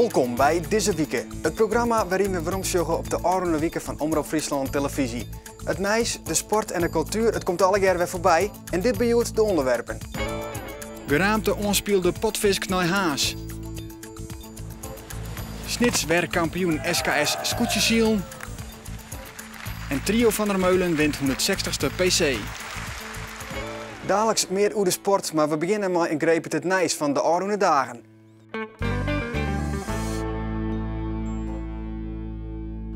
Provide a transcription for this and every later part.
Wolkom by Dizze Wike, it programma wêryn't we weromsjogge op de ôfrûne wike fan Omrop Fryslân Televyzje. It nijs, de sport en de kultuer, it komt allegear wer foarby en dit binne hjoed de ûnderwerpen. Geraamte oanspielde potfisk nei Harns. Snits wer kampioen SKS skûtsjesilen. En trio Van der Meulen wint 160ste PC. Daliks mear oer de sport, mar we begjinne mei in greep út it nijs fan de ôfrûne dagen.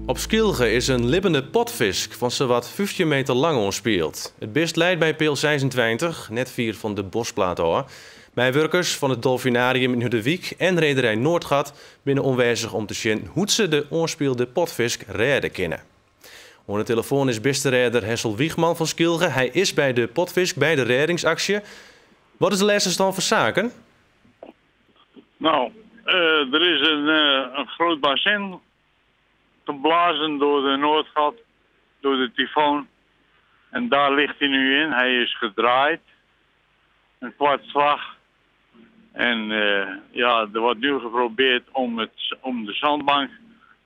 Op Skylge is in libbene potfisk fan sawat 15 meter lang oanspield. It bist leit by peal 26, net fier fan de Boschplaat ôf. Meiwurkers fan it Dolfinarium yn Hurderwyk en rederij Noordgat binne oanwêzich om te sjen hoe't se de oanspielde potfisk rêde kinne. Oan de telefoan is bisterêder Hessel Wiegman fan Skylge. Hy is by de potfisk by de rêdingsaksje. Wat is de lêste stân fan saken? Nou, der is in groot bassin geblazen door de Noordgat, door de tyfoon. En daar ligt hij nu in. Hij is gedraaid. Een kwart slag. En ja, er wordt nu geprobeerd om de zandbank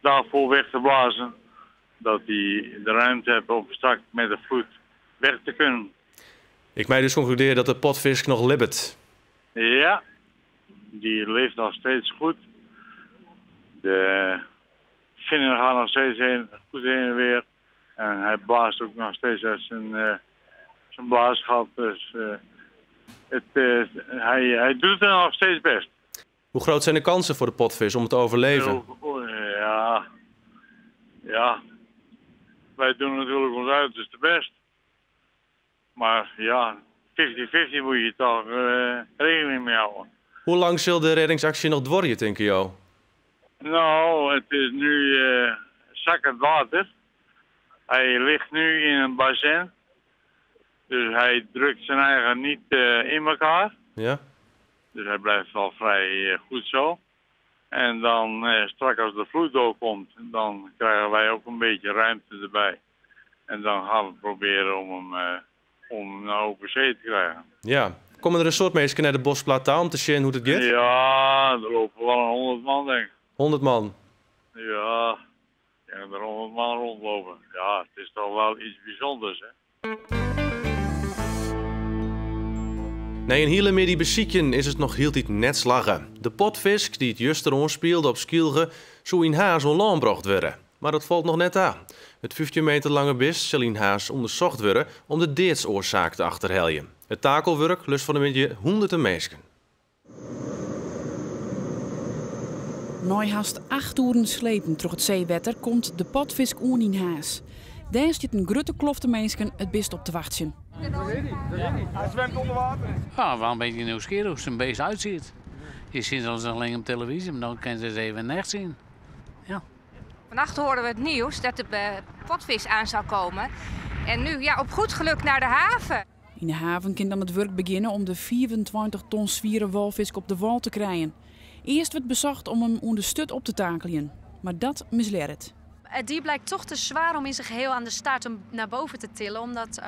daarvoor weg te blazen. Dat hij de ruimte heeft om straks met de vloed weg te kunnen. Ik mei dus konkludearje dat de potfisk noch libbet. Ja, die leeft nog steeds goed. De vinnen gaan nog steeds goed heen en weer. En hij blaast ook nog steeds uit zijn blaasgat. Dus hij doet het nog steeds best. Hoe groot zijn de kansen voor de potvis om te overleven? Ja, ja, wij doen natuurlijk ons uiterste best. Maar ja, 50-50 moet je toch rekening mee houden. Hoe lang zal de reddingsactie nog duren, denk je? Nou, het is nu zakkend water. Hij ligt nu in een bassin. Dus hij drukt zijn eigen niet in elkaar. Ja. Dus hij blijft wel vrij goed zo. En dan straks als de vloed doorkomt, dan krijgen wij ook een beetje ruimte erbij. En dan gaan we proberen om hem naar open zee te krijgen. Ja. Komen er een soort mensen naar de Boschplaat om te zien hoe het gaat? Ja, er lopen wel een 100 man, denk ik. 100 man? Ja, ik denk dat er 100 man rondlopen. Ja, het is toch wel iets bijzonders, hè? Nee, in hele midden beziekjen is het nog hieltijd net slaggen. De potfisk die het juster oonspeelde op Skylge, zou in Harns oan lân brocht worden. Maar dat valt nog net aan. Het 15 meter lange bist zal in Harns onderzocht worden om de deadsoorzaak te achterheljen. Het takelwerk lust van de midden honderden mensen. Na haast 8 uren slepen door het zeewetter komt de potfisk oen in Harns. Daar zit een grote klofte mensen het best op te wachten. Hij zwemt onder water. Ja, wel een beetje nieuwsgierig hoe zo'n beest uitziet. Je ziet ons alleen op televisie, maar dan kan je ze even echt zien. Ja. Vannacht hoorden we het nieuws dat de potvis aan zou komen. En nu, ja, op goed geluk naar de haven. In de haven kan dan het werk beginnen om de 24 ton zwieren walvis op de wal te krijgen. Eerst werd bezocht om hem onder de stut op te takelen, maar dat misleert het. Het dier blijkt toch te zwaar om in zijn geheel aan de staart hem naar boven te tillen. Omdat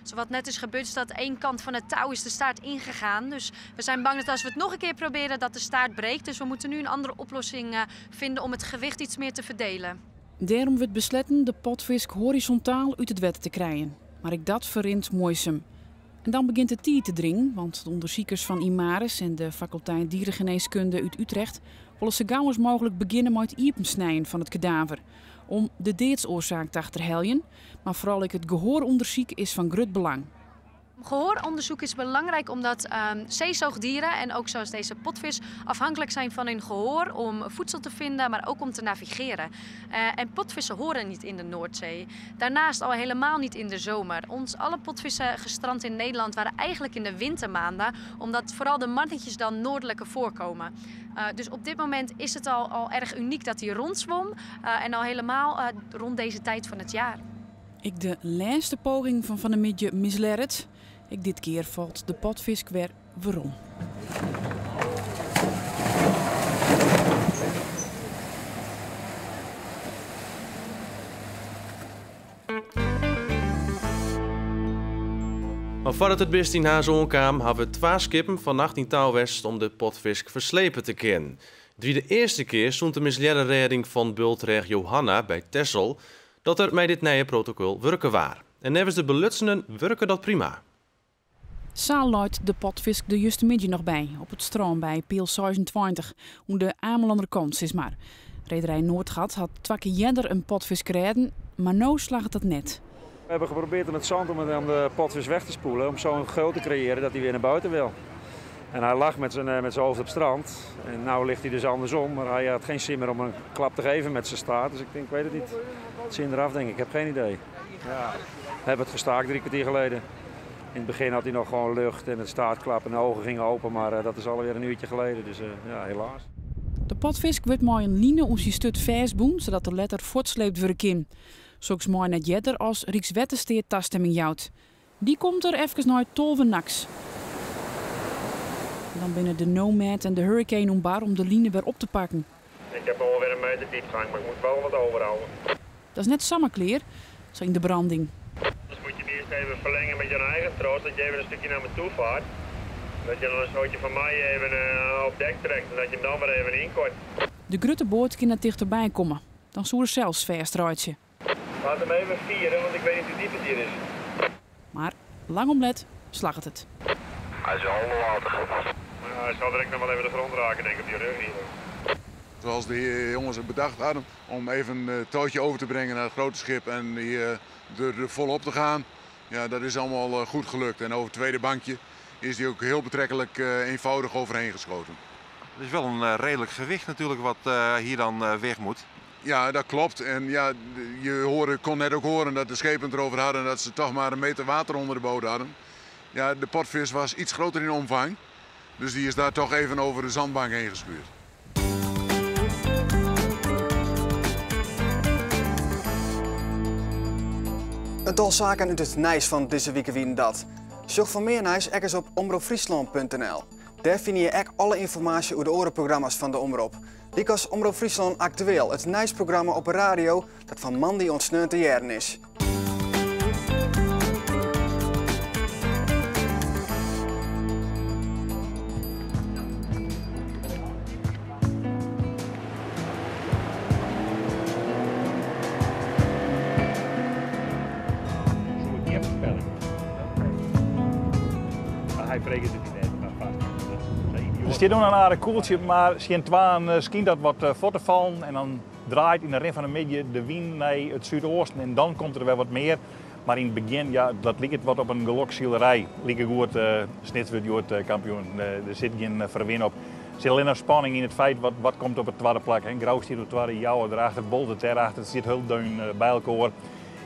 zowat net is gebeurd is dat één kant van het touw is de staart ingegaan. Dus we zijn bang dat als we het nog een keer proberen dat de staart breekt. Dus we moeten nu een andere oplossing vinden om het gewicht iets meer te verdelen. Daarom wordt besletten de potfisk horizontaal uit het wet te krijgen. Maar ik dat verrint moeizaam. En dan begint het tier te dringen, want de onderzoekers van Imares en de faculteit Dierengeneeskunde uit Utrecht willen zo gauw als mogelijk beginnen met het iepensnijden van het kadaver. Om de deedsoorzaak te achterheljen, maar vooral ook het gehooronderzoek is van groot belang. Gehooronderzoek is belangrijk omdat zeezoogdieren en ook zoals deze potvis afhankelijk zijn van hun gehoor om voedsel te vinden, maar ook om te navigeren. En potvissen horen niet in de Noordzee. Daarnaast al helemaal niet in de zomer. Ons alle potvissen gestrand in Nederland waren eigenlijk in de wintermaanden, omdat vooral de mannetjes dan noordelijker voorkomen. Dus op dit moment is het al erg uniek dat hij rondzwom en al helemaal rond deze tijd van het jaar. Ik de laatste poging van Van der Midje mislerret. Ik dit keer valt de potfisk weer werom. Maar voordat het best in haar zoon kwam, hebben we 2 skippen vannacht in Touwwest om de potfisk verslepen te kennen. It wie de earste kear sûnt de mislearre rêding fan bultrêch Johanna by Texel dat der mei dit nije protokol wurke waard. En neffens de belutsenen wurke dat prima. Sa leit de potfisk der justermiddei noch by, op it strân by peal 26, oan de Amelanner kant sis mar. Rederij Noordgat hat twa kear earder in potfisk rêden, mar no slagget dat net. We hebben geprobeerd om het zand om de potvis weg te spoelen, om zo'n geul te creëren dat hij weer naar buiten wil. En hij lag met zijn hoofd op het strand en nu ligt hij dus andersom, maar hij had geen zin meer om een klap te geven met zijn staart. Dus ik denk, ik weet het niet. Het zin eraf denk ik, ik heb geen idee. Ja, we hebben het gestaakt 3 kwartier geleden. In het begin had hij nog gewoon lucht en het staartklap en de ogen gingen open, maar dat is alweer een uurtje geleden, dus ja, helaas. De potfisk wurdt mei in line om syn sturt fêstbûn, sadat er letter fuortsleept wurde kin. Soks mei net earder as Rykswettersteat tastimming jout. Dy komt der efkes nei 12 nachts. Dan binne de Nomad en de Hurricane oan bar om de line wer op te pakken. Ik heb alweer een meter diepgang, maar ik moet wel wat overhouden. Dat is net samar klear, sa yn de branding. Dus moet je hem eerst even verlengen met je eigen tros, dat je even een stukje naar me toe vaart. Dat je dan een soortje van mij even op dek trekt en dat je hem dan weer even inkort. De grutte boat kin net tichterby komme. Dan soe er sels fêstreitsje. Laat hem even vieren, want ik weet niet hoe diep het hier is. Maar lang om let slagget it. Hij is al onder water. Ja, hij zal direct nog wel even de grond raken, denk ik, op die rug hier. Zoals de jongens het bedacht hadden om even het touwtje over te brengen naar het grote schip en die er volop te gaan. Ja, dat is allemaal goed gelukt. En over het tweede bankje is die ook heel betrekkelijk eenvoudig overheen geschoten. Het is wel een redelijk gewicht natuurlijk wat hier dan weg moet. Ja, dat klopt. En ja, je kon net ook horen dat de schepen het erover hadden dat ze toch maar een meter water onder de boot hadden. Ja, de potvis was iets groter in omvang, dus die is daar toch even over de zandbank heen gespuurd. Een tal saken út it nijs fan dizze wike wienen dat. Sjoch foar mear nijs ek ris op omropfryslan punt N L. Dêr fine je ek alle ynformaasje oer de oare programma's fan de Omrop. Lykas Omrop Fryslân Aktueel, it nijsprogramma op 'e radio dat fan moandei oant sneon te hearren is. Er stiet noch in aardich koeltsje, mar tsjin twaen skynt dat wat fuort te fallen. En dan draait yn de rin fan de middei de wyn nei it súdeasten en dan komt der wer wat mear. Mar yn it begjin, ja, dat liket wat op in gelokssilerij. Likegoed, Snits wurdt hjoed kampioen. Der sit gjin ferwin op. Der sit allinnich spanning yn it feit wat komt op it twadde plak. Hè. Grou stiet op twadde, Jouwer derachter, Boalsert dêrachter. It stiet hiel deun by elkoar.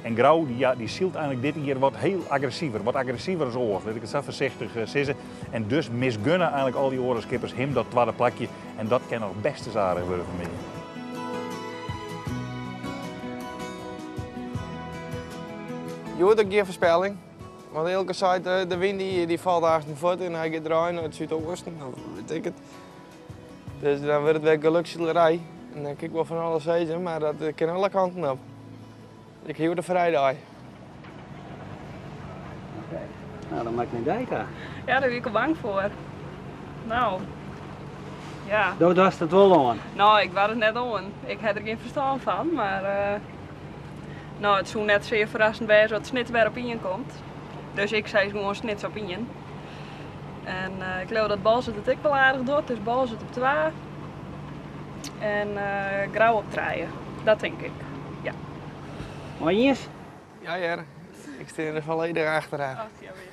En Grou, ja, dy sylt eigenlik dit jier wat hiel agressiver, wat agressiver as oars, lit ik it sa foarsichtich sizze. En dus misgunne eigenlik al dy oare skippers him dat twadde plakje. En dat kin noch bêst ris aardich wurde fan middei. Hjoed ek gjin foarspelling, want Eelke seit, de wyn dy falt aansten fuort en hy giet draaien nei it súdeasten, of weet ik it. Dus dan wurdt it wer gelukssilerij. En dan kin ik wol fan alles sizze, mar dat kin alle kanten op. Ik hie de frijdag. Oké, nou dan maak ik mijn dijk aan. Ja, daar ben ik al bang voor. Nou, ja. Dat was het wel aan? Nou, ik was het net aan. Ik had er geen verstand van, maar het zou net zeer verrassend zijn dat Snits weer op 1 komt. Dus ik zei gewoon Snits op 1. En ik geloof dat Boalsert het ook wel aardig doet, dus Boalsert op 2. En Grou op 3, dat denk ik. Ja. Mooi eens? Ja, ja. Ik sta er volledig achteraan. Ach, ja, weer.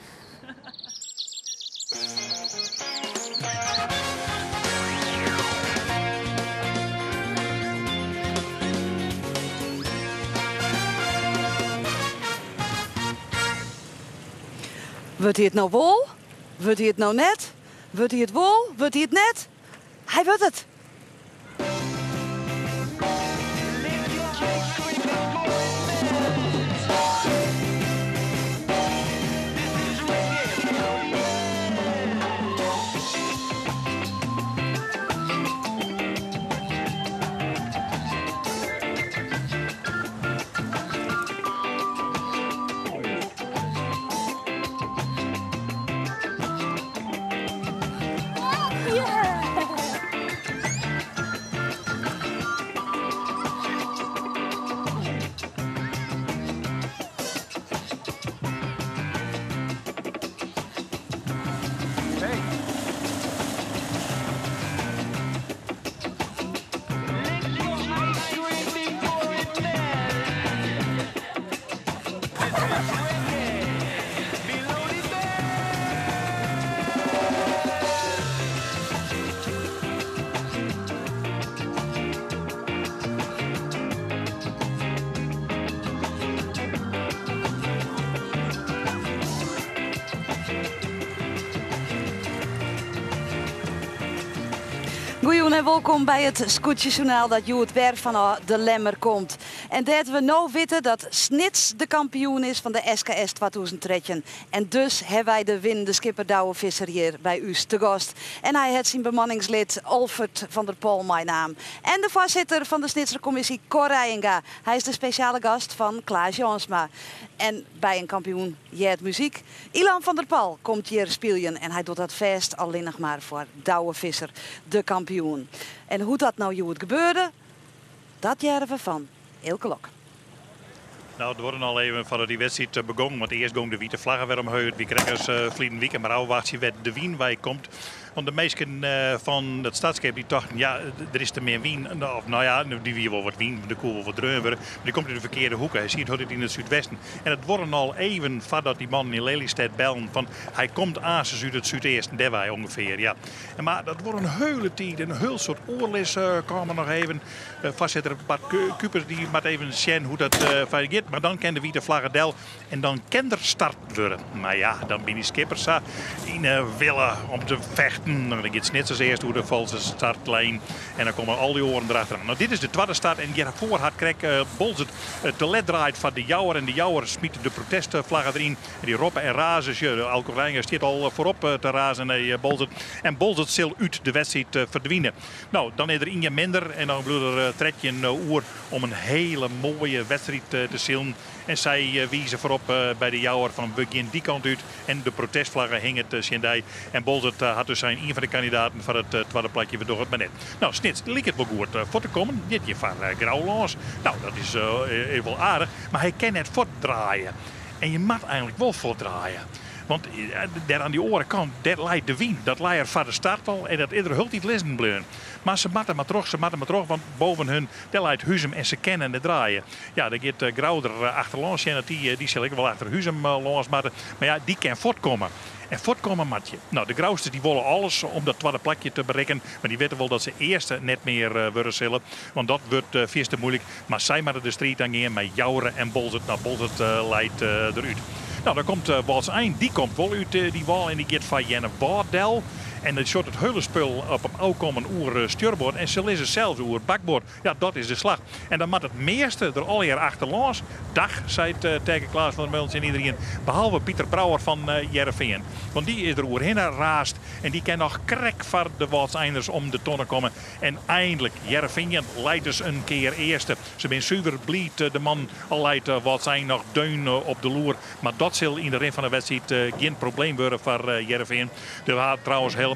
Wurdt hy it no wol? Wurdt hy it no net? Wurdt hy it wol? Wurdt hy it net? Hy wurdt it! Goeie en wolkom by it Skûtsjejournaal dat hjoed wer fanôf De Lemmer komt. En dêr't we no witte dat Snits de kampioen is fan de SKS 2013. En dus hawwe wy de winnende skipper Douwe Visser hjir by ús te gast. En hy hat syn bemanningslid Olfert van der Pol meinaam. En de foarsitter fan de Snitser kommisje Cor Reijenga. Hy is de spesjale gast fan Klaas Jansma. En by in kampioen heart muzyk. Ilan van der Pal komt hjir spyljen en hy docht dat fêst allinnich mar foar Douwe Visser, de kampioen. En hoe't dat no hjoed gebeurde, dat hearre we fan Eelke Lok. Nou, it duorre al even foardat dy wedstriid begong, want earst gong de wite flagge wer omheech. It wie krekt as ferleden wike, mar ôfwachtsje wêr't de wyn wei komt. Want de minsken fan it startskip dy tochten, ja, der is te min wyn. Of no ja, dy wie wol wat wyn, der koe wol wat dreaun wurde, mar dy komt út de ferkearde hoeke. Hy siet hieltyd yn it súdwesten. En it duorre al even foardat dy mannen yn Lelystêd bellen fan hy komt aansens út it súdeasten, dêrwei ûngefear, ja. En mar dat duorre in heule tiid en in hiel soad oerlis kaam der noch even. Foarsitter Bart Kupers dy moat even sjen hoe't dat foar giet, mar dan kin de wite flagge del. En dan kin der start wurde. Mar ja, dan binne dy skippers sa yn 'e wille om te fechten. Dan giet Snits as earste oer de falske startlijn en dan komme al dy oaren derachteroan. No, dit is de twadde start en hjirfoar hat krekt Boalsert te let draaid foar de Jouwer. En de Jouwer smyt de protestflagge deryn. En dy roppe en raze. Sjoch, Alco Reijenga stiet al foarop te razen nei Boalsert. En Boalsert sil út de wedstriid ferdwine. No, dan is der ien minder en dan bliuwt der 13 oer om in hiele moaie wedstriid te silen. En sy wize foarop by de Jouwer fan we gean dy kant út en de protestflagge hinget tsjin dy. En Boalsert hat dus sein ien fan de kandidaten foar it twadde plakje, we dogge it mar net. No, Snits liket wol goed fuort te kommen. Dit hjir foar Grou lâns. No, dat is wol aardich, mar hy kin net fuortdraaie. En je moat eigenlik wol fuortdraaie. Want dêr oan dy oare kant, dêr leit de wyn. Dat lei er foar de start al en dat is der hieltyd lizzen bleaun. Mar se moatte mar troch, se moatte mar troch, want boven hun dêr leit Huzum en se kinne net draaie. Ja, dêr giet Grou der achterlâns sjen, dat dy, dy sil ek wol achter Huzum lâns moatte. Mar ja, dy kin fuortkomme. En fuortkomme moat je. No, de Grousters dy wolle alles om dat twadde plakje te berikken, mar dy witte wol dat se earste net mear wurde sille, want dat wurdt fierste moeilik. Mar sy moatte de striid oangean mei Joure en Boalsert. No, Boalsert leit derút. No, dan komt Wâldsein, dy komt wol út dy wâl en dy giet foar Earnewâld del. En dan sjocht it hiele spul op him ôfkommen oer stjurboard en se lizze sels oer bakboard. Ja, dat is de slach. En dan moat it measte der allegear achterlâns. Dag, seit Taeke Klaas van der Meulen tsjin iderien, behalve Pieter Brouwer fan Hearrenfean. Want dy is der oerhinne raasd en dy kin noch krekt foar de Wâldseiners om de tonne komme. En eindlik, Hearrenfean leit dus in kear earste. Se binne suver bliid, de man, al leit Wâldsein noch deun op de loer. Mar dat sil yn de rin fan de wedstriid gjin probleem wurde foar Hearrenfean. Der hat trouwens helemaal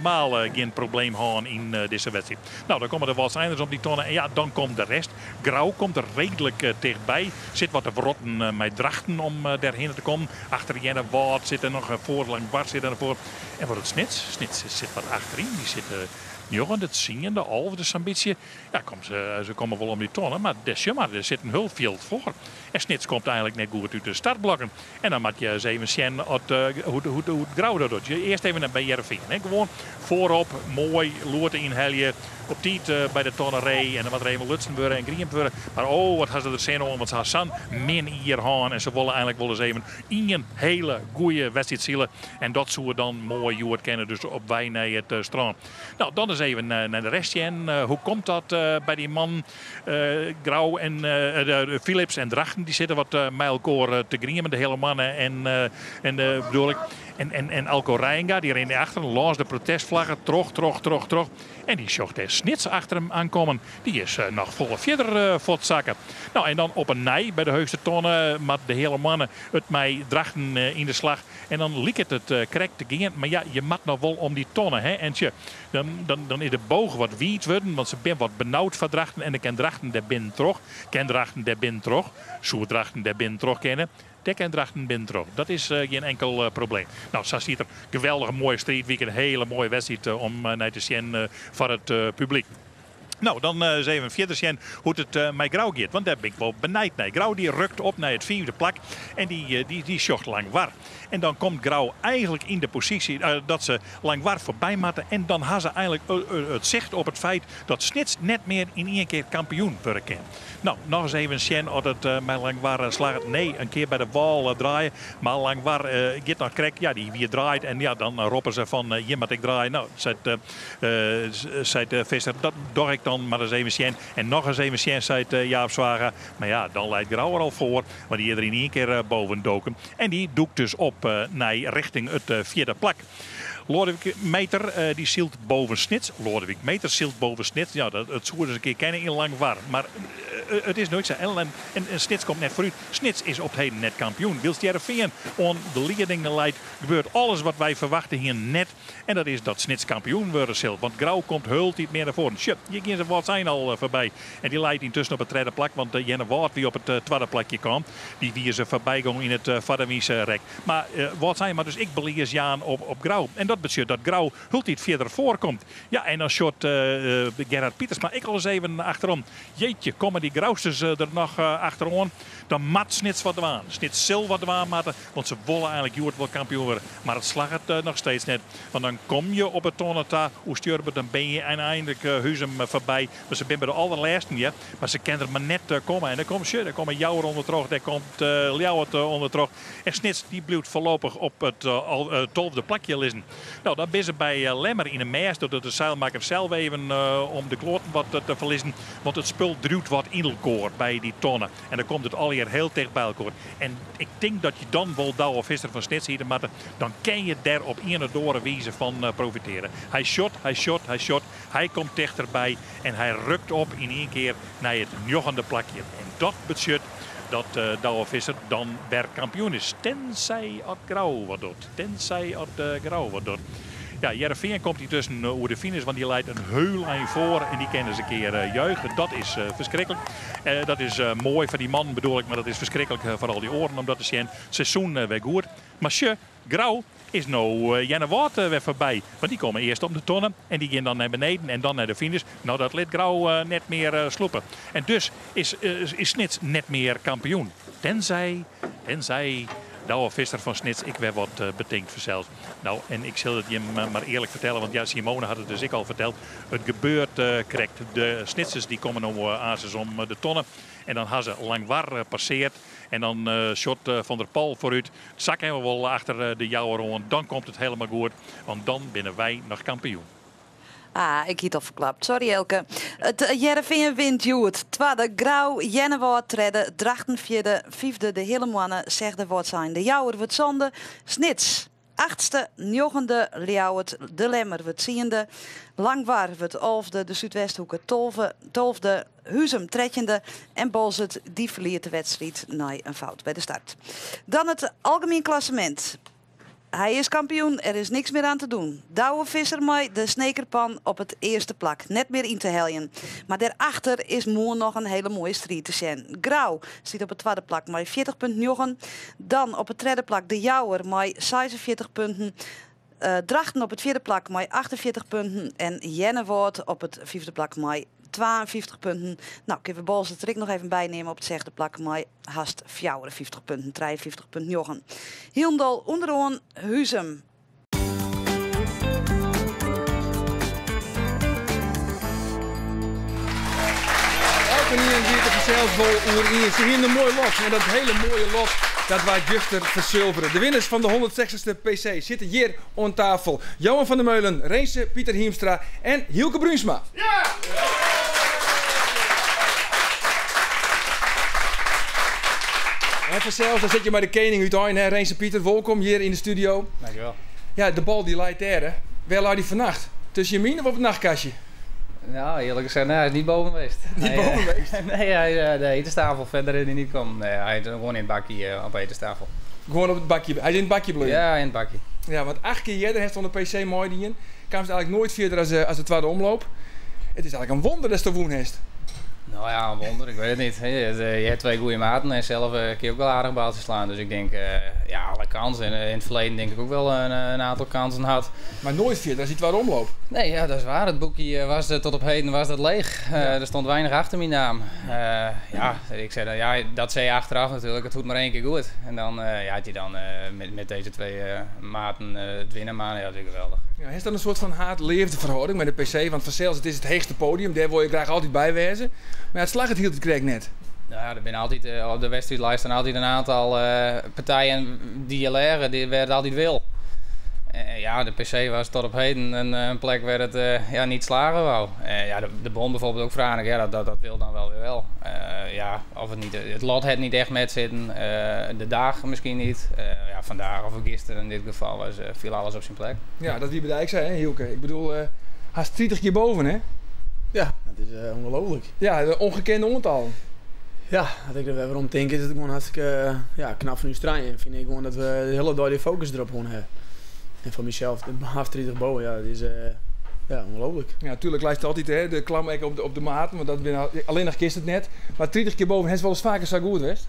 gjin probleem hân yn dizze wedstriid. No, dan komme de Wâldseiners om dy tonne en ja, dan komt de rest. Grou komt der reedlik tichtby. Sit wat te wrotten mei Drachten om dêrhinne te kommen. Achter Earnewâld sit der noch, foar Langwar sit der noch foar. En wat it Snits? Snits sit wat achteryn. Dy sitte njoggende, tsiende, alfde sa'n bytsje. Ja, kom, se komme wol om dy tonne, mar dêr sjoch mar, der sit in hiel fjild foar. En Snits komt eigenlik net goed út de startblokken. En dan moat je ris even sjen oft, hoe't, hoe't, hoe't Grou dat docht. Earst even by Hearrenfean. Hè. Gewoan foarop, moai, loerte ynhelje. Op tiid by de tonne ree. En dan moat der even lutsen wurde en griemd wurde. Mar oh, wat ha se der sin oan, want se ha sa'n min jier hân. En se wolle eigenlik wol ris even ien hele goeie wedstriid sile. En dat soe dan moai hjoed kinne, dus op wei nei it strân. No, dan ris even nei de rest sjen. Hoe komt dat by dy mannen? Grou en Philips en Drachten dy sitte wat mei elkoar te griemen, de hele moanne en, en bedoel ik. En, en, en Alco Reijenga dy rint achter lâns de protestflagge troch, troch, troch, troch. En dy sjocht dêr Snits achter him aankommen. Dy is noch folle fierder fuortsakke. No, en dan op 'e nij by de heechste tonne moat de hele moanne it mei Drachten yn de slach. En dan liket it krekt te gean, mar ja, je moat noch wol om dy tonne. Hè? En tsje, dan, dan, dan is de boog wat wiid wurden, want se binne wat benaud foar Drachten. En dan kin Drachten dêr binnen troch. Kin Drachten dêr binnen troch? Soe Drachten dêr binnen troch kinne? Dêr kin Drachten binnen troch. Dat is gjin enkel probleem. No, sa stiet der geweldige moaie striid. Wie in hiele moaie wedstriid om nei te sjen foar it publyk. No, dan ris even fierder sjen hoe't it mei Grou giet, want dêr bin ik wol benijd nei. Grou dy rukt op nei it fiifde plak en dy sjocht Langwar. En dan komt Grou eigenlik yn de posysje dat se Langwar foarby moatte en dan ha se eigenlik it sicht op it feit dat Snits net mear yn ien kear kampioen wurde kin. No, noch ris even sjen oft it mei Langwar slagget. Nee, in kear by de wâl draaie, mar Langwar giet noch krekt. Ja, dy wie draaid en ja, dan roppe se fan hjir moat ik draaie. No, seit seit Visser, dat doch ik dan mar ris even sjen. En noch ris even sjen, seit Jaap Zwaga. Mar ja, dan leit Grou er al foar, want dy is der yn ien kear boven doken. En dy dûkt dus op nei richting it fjirde plak. Loadewyk Meeter dy sylt boven Snits. Loadewyk Meeter sylt boven Snits. Ja, dat, it soe dus in kear kinne yn Langwar. Mar it is noait sa. En, en Snits komt net foarút. Snits is op 't heden net kampioen. Wylst Hearrenfean oan de lieding leit, gebeurt alles wat wy ferwachte hienen net. En dat is dat Snits kampioen wurde sil, want Grou komt hieltyd mear nei foaren. Sjoch, hjir gean se Wâldsein al foarby. En dy leit yntusken op it tredde plak, want Earnewâld wie op it twadde plakje kaam. Dy wie se foarby gong yn it foarderwynse rek. Mar Wâldsein moat dus ek belies jaan op Grou. En dat betsjut dat Grou hieltyd fierder foarkomt. Ja, en dan sjocht Gerhard Pietersma ek al ris even achterom. Jeetje, komme dy Grousters der noch achteroan? Dan moat Snits wat dwaan. Snits sil wat dwaan moatte, want se wolle eigenlik hjoed wol kampioen wurde. Mar it slagget noch steeds net. Want dan kom je op 'e tonne ta oerstjurber, dan bin je einlik Huzum foarby. Want se binne by de allerlêsten, ja. Mar se kinne der mar net komme. En dan komt, sjoch, dêr komme Jouwer ûndertroch, dêr komt Ljouwert ûndertroch. En Snits dy bliuwt foarlopich op it tolfde plakje lizzen. No, dan binne se by Lemmer yn 'e mêst. Dat docht de seilmakker sels even om de kloaten wat te ferlizzen. Want it spul driuwt wat yn elkoar by dy tonne. En dan komt it allegear hiel ticht by elkoar. En ik tink dat je dan wol Douwe Visser fan Snits hiete moatte. Dan kin je dêr op ien of oare wize fan profiteare. Hy sjocht, hy sjocht, hy sjocht. Hy komt tichterby en hy rukt op yn ien kear nei it njoggende plakje. En dat betsjut dat Douwe Visser dan wer kampioen is. Tenzij at Grou wat docht. Tenzij at Grou wat docht. Ja, Hearrenfean komt yntusken oer de finish, want dy leit in heul ein foar en dy kinne se in kear juichen. Dat is ferskriklik. Dat is moai foar dy mannen bedoel ik, mar dat is ferskriklik foar al dy oaren om dat te sjen. Seizoen wer goed. Mar sjoch, Grou is no Earnewâld wer foarby. Want dy komme earst om de tonne en dy gean dan nei beneden en dan nei de finish. No, dat lit Grou net mear slûpe. En dus is Snits net mear kampioen. Tenzij, tenzij Douwe Visser fan Snits ek wer wat betinkt fansels. No, en ik sil it jim mar earlik fertelle, want ja, Simone hat it dus ek al ferteld. It gebeurt krekt. De Snitsers dy komme no aansens om de tonne en dan ha se Langwar passeard. En dan sjocht Van der Pal foarút. Sa kinne we wol achter de Jouwer oan. Dan komt it helemaal goed, want dan binne wy noch kampioen. Ah, ik hie it al ferklapt. Sorry Elke. It Hearrenfean wint hjoed. Twadde Grou, Earnewâld tredde, Drachten fjirde, fyfde de Heale Moanne, sechde Wâldsein, de Jouwer wurdt sânde, Snits achtste, njoggende Ljouwert, de Lemmer wurdt tsiende, Langwar wurdt alfde, de Súdwesthoeke tolfde, Huzum trettjinde en Boalsert dy ferliet de wedstriid nei in fout by de start. Dan it algemien klassemint. Hy is kampioen, er is niks mear aan te doen. Douwe Visser mei de Snekerpan op it earste plak, net mear yn te heljen. Mar dêrachter is moarn noch in hele moaie striid te sjen. Grou stiet op it twadde plak mei 40,9. Dan op it tredde plak De Jouwer mei 46 punten. Drachten op it fjirde plak mei 48 punten. En Earnewâld op it fyfde plak mei 52 punten. No, kinne we Boalsert der ek noch even by nimme op it sechde plak mei hast 54 punten, 53,9. Hielendal ûnderoan Huzum. Elkenien wie it der fansels wol oer iens. Se hiene in moai lot en dat hele moaie lot dat waard juster fersulvere. De winners fan de 160ste PC sitte hjir oan tafel. Johan van der Meulen, Renze Pieter Hiemstra en Hylke Bruinsma. En fansels, dan sit je mei de kening útein, hè? Renze Pieter, wolkom hjir yn de studio. Dankjewel. Ja, de bal dy leit dêr, hè? Wêr lei dy fannacht? Tusken je minen of op it nachtkastje? Nou, eerlijk gezegd, nee, hij is niet boven geweest. Niet Hij, boven geweest? Nee, hij, de etenstafel verder is hij niet gekomen. Nee, hij is gewoon in het bakje op de etenstafel. Gewoan op it bakje. Hy is yn it bakje bleaun. Ja, yn it bakje. Ja, want acht kear earder hast oan de PC meidien. Kaamst eigenlik noait fierder as de twadde omloop. It is eigenlik in wûnder datsto wûn hast. Nou ja, een wonder, ik weet het niet. Je hebt twee goede maten en zelf kun je ook wel aardig baaltjes slaan. Dus ik denk, ja, alle kansen. En in het verleden denk ik ook wel een aantal kansen had. Maar nooit verder, als je het waar omloopt. Nee, ja, dat is waar. Het boekje was tot op heden was dat leeg. Er stond weinig achter mijn naam. Ja, ik zei dan, ja, dat zei je achteraf natuurlijk. Het moet maar één keer goed. En dan ja, had je dan met deze twee maten het winnen, maar ja, dat is geweldig. Ja, is dat een soort van haat-liefde verhouding met de PC? Want vanzelfs, het is het hoogste podium, daar wil je graag altijd bij wezen. Maar het slag het hield het kreeg net. Nou ja, er zijn altijd, op de wedstrijdlijst staan altijd een aantal partijen die je leren, die werden altijd wil. Ja, de PC was tot op heden een plek waar het ja, niet slagen wou. Ja, de Bon bijvoorbeeld ook vragen, ja, dat wil dan wel weer wel. Ja, of het niet, het lot het niet echt met zitten, de dag misschien niet. Ja, vandaag of gisteren in dit geval viel alles op zijn plek. Ja, dat wie bij de zei, hè, Hielke. Ik bedoel, haast 30 keer boven, hè? Ja, dat is ongelooflijk. Ja, de ongekende aantal. Ja, als ik er weer om denk, is het gewoon hartstikke ja, knap van uw strijd. En vind ik gewoon dat we de hele dag die focus erop gewoon hebben. En voor mezelf, de half 30 boven, ja, dat is ja, ongelooflijk. Ja, natuurlijk lijst altijd hè, de klam op de maat, want dat ben alleen nog gisteren het net. Maar 30 keer boven, is wel eens vaker zo goed geweest?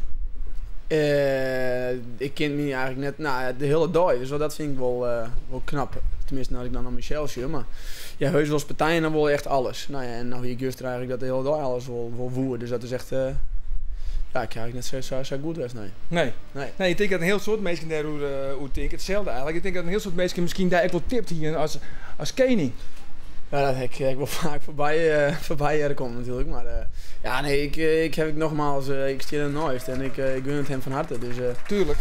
Ik ken me eigenlijk net, nou, de hele dag, dus dat vind ik wel knap. Tenminste, als ik dan naar mezelf zie, maar ja, heus wel eens partijen, dan wel echt alles. Nou ja, en nou hier gisteren eigenlijk dat de hele dag alles wel voer, dus dat is echt... Ja, ik eigenlijk net zo goed was, nee. Nee. Nee. Nee, ik denk dat een heel soort mensen daar hoe denken. Hetzelfde eigenlijk. Ik denk dat een heel soort mensen misschien daar ook wel tipt hier als koning. Ja, dat heb ik wel vaak voorbij komen natuurlijk. Maar ja, nee, ik heb ik nogmaals, ik stil er nooit en ik gun het hem van harte. Dus, Tuurlijk.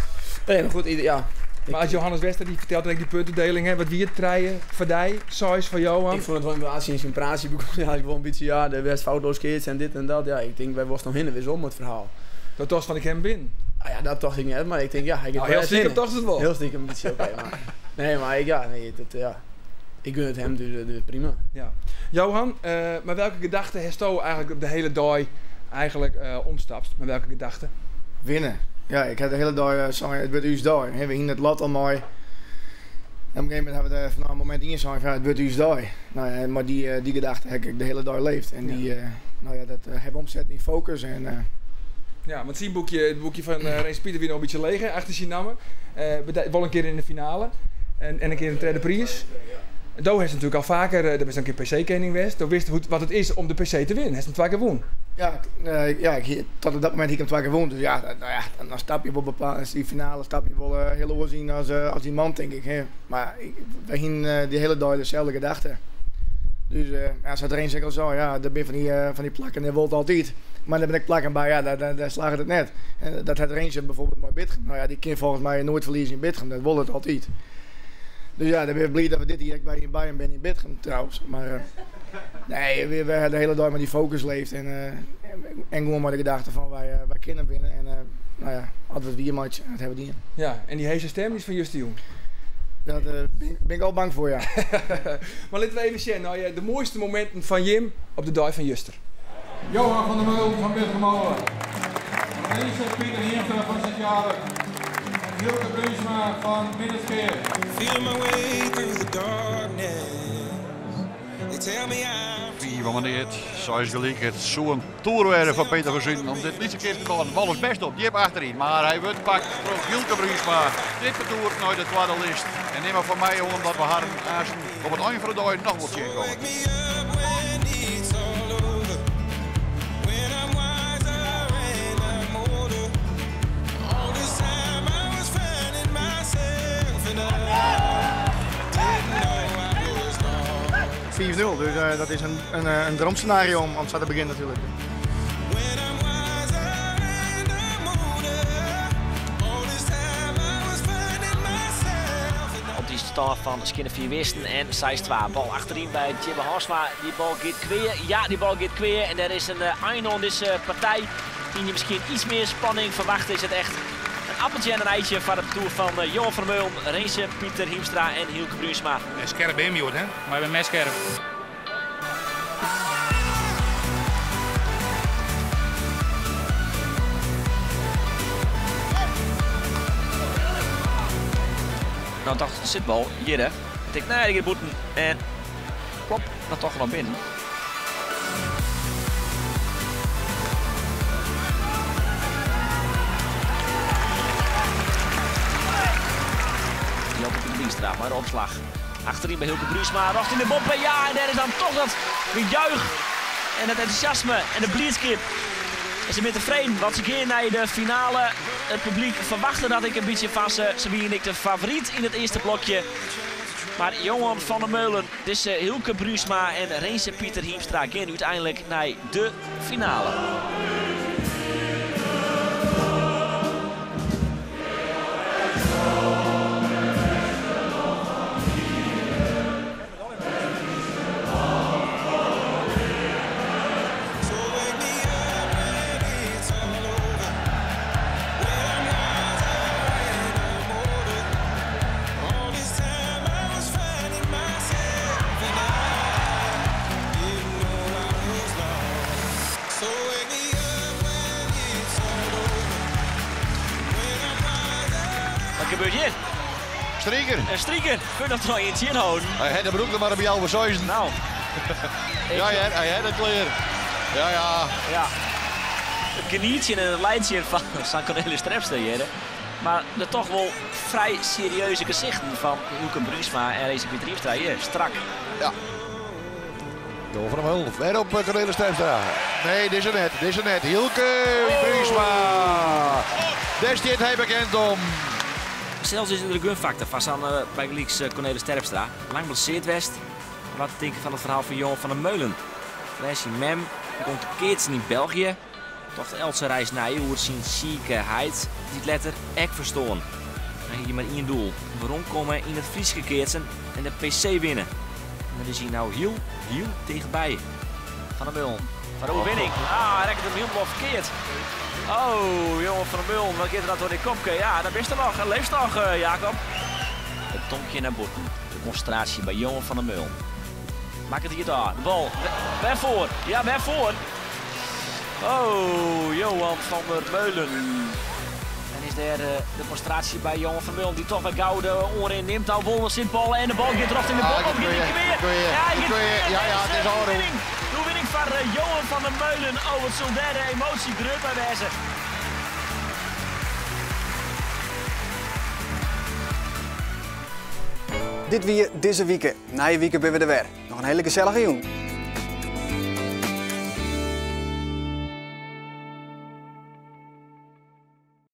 Nee, maar goed, ja. Maar als Johannes Wester die vertelt dat ik die puntendeling heb, wat wie het treien, Verdij, Sais van Johan. Ik vond het wel een beetje in zijn praatje begon, ja, ik wel een beetje, ja, de best foutloos keert en dit en dat. Ja, ik denk wij was nog hin en weer om het verhaal. Dat was van ik hem binnen. Ah, ja, dat dacht ik niet, maar ik denk ja, ik heb nou, heel stiekem dacht het wel. Heel stiekem een beetje, oké, maar nee, maar ik, ja, nee, dat, ja. Ik gun het hem, dus prima. Ja. Johan, maar welke gedachte heeft u eigenlijk op de hele dag eigenlijk omstapt? Maar welke gedachte? Winnen. Ja, ik had de hele dag, sorry, het wordt uw dag. We hingen het lot al mooi. En op een gegeven moment hebben we vanaf het moment in zijn van het wordt uw dag. Nou ja, maar die gedachte heb ik de hele dag leefd. En die, nou ja, dat hebben we omzet in focus. En, ja, want zijn boekje, het boekje van Rens Pieter weer nog een beetje leeg, hè, achter zijn namen. Wel een keer in de finale en een keer in de tweede prijs. Do heeft natuurlijk al vaker, dat is een keer PC-kenning geweest. Do wist wat het is om de PC te winnen. Hij heeft hem 2 keer won. Ja, ja, tot op dat moment ik hem 2 keer won. Dus ja, nou ja, dan stap je wel bepaald, in die finale stap je wel heel oor zien als die man, denk ik. Hè. Maar wij gingen die hele dag dezelfde gedachte. Dus ja, zoals er een al zo, ja, daar ben van die plakken, dat wil altijd. Maar daar ben ik plakken bij, ja, daar slaagt het net. En dat had Rens bijvoorbeeld bij Bitgum. Nou ja, die kan volgens mij nooit verliezen in Bitgum, dat wil het altijd. Dus ja, dan ben ik blij dat we dit hier bij in Bayern ben in Bitgum trouwens. Maar nee, we hebben de hele dag maar die focus leeft en gewoon maar de gedachte van wij kunnen winnen. En nou ja, altijd we match, dat hebben we die. Ja, en die heese stem is van Juste Jong. Daar ben ik al bang voor, ja. Maar laten we even zien, nou, ja, de mooiste momenten van Jim op de dag van Juster. Johan van der Meulen van Bitgummole. Renze Pieter Hiemstra van Sint-Jabik. En Hielke Bruinsma van Minnertsgea. Feel my way through the darkness. They tell me I'm... Vier van meneer, zoals gelijk, het zo'n toerwerf van Peter Verzin om dit niet zo keer te komen. De bal is best op, Jip achterin, maar hij wordt pakt door Hielke Bruinsma. Dit parcours naar de tweede list. En neem maar van mij omdat we haar op het eind van de dag nog wat zien komen. 4-0, dus dat is een droomscenario om zo te beginnen natuurlijk. Op die staf van Skinner Wisten en 6-2. Bal achterin bij Tjibbe Harsma. Die bal gaat kweer. Ja, die bal gaat kweer. En daar is een einde aan deze partij. Die je misschien iets meer spanning verwacht. Is het echt een appeltje en een eitje van het toer van Johan van der Meulen, Renze, Pieter Hiemstra en Hielke Bruinsma. En scherp in, joh, hè? Maar ik ben mes scherp. Nou dacht de zitbal, hier hè. Ik denk, nee, die gaat boeten. En plop, dat toch nog binnen. Maar de opslag. Achterin bij Hylke Bruinsma. Rocht in de boppen. Ja, en daar is dan toch dat gejuich en het enthousiasme en de blieskip. En ze zijn tevreden, want ze gaan naar de finale. Het publiek verwachtte dat ik een beetje van ze. Ze waren ik de favoriet in het eerste blokje. Maar Johan van der Meulen, dus Hylke Bruinsma en Renze Pieter Hiemstra gaan uiteindelijk naar de finale. Wat gebeurt hier? Strieker. Een strieker. Kun je dat nog eens inhouden? Hij had de broek nog maar op jou bezuizen. Nou. Ja, ja, hij had het kleer. Ja, ja. Ja. Het genietje en het lijntje van San Cornelis Terpstra hier. Maar de toch wel vrij serieuze gezichten van Hylke Bruinsma en Renze Pieter Hiemstra hier. Strak. Ja. Door van hem Hulf. En op Cornelis Terpstra. Nee, dit is er net. Dit is er net. Hylke Bruinsma. Daar staat hij bekend om. Zelfs is het de gunfactor van San bij Gelieks Cornelis Terpstra. Lang blesseerd west. Wat te denken van het verhaal van Johan van der Meulen. Flashy Mem komt de keertje in België. Toch de Else reis naar hoe het zijn ziekheid die het letter ek verstoorn. En hier maar één doel. Waarom komen in het Frieske keertsen en de PC winnen. En dan is hij nou heel, heel dichtbij. Van der Meulen. Van de overwinning. Ah, hij rekt hem helemaal verkeerd. Oh, Johan van der Meulen, wat gaat er dat door die kopje? Ja, daar is er nog. Hij leeft nog, Jacob. Het tonkje naar boeten. De concentratie bij Johan van der Meulen. Maak het hier daar. De bal. Ben voor. Ja, ben voor. Oh, Johan van der Meulen. En is daar de concentratie bij Johan van der Meulen die toch weer gouden oren neemt. Al Wolmer Sint-Paul en de bal gaat erop in de bal. Ah, Op gaat hij weer. Ja, hij gaat weer. Ja, ja, het is al rond. De winning van Johan van der Meulen. Oh, wat zal daar de emotie groot bij wezen. Dit weer deze week. Na je week ben we er weer. Nog een hele gezellige jong.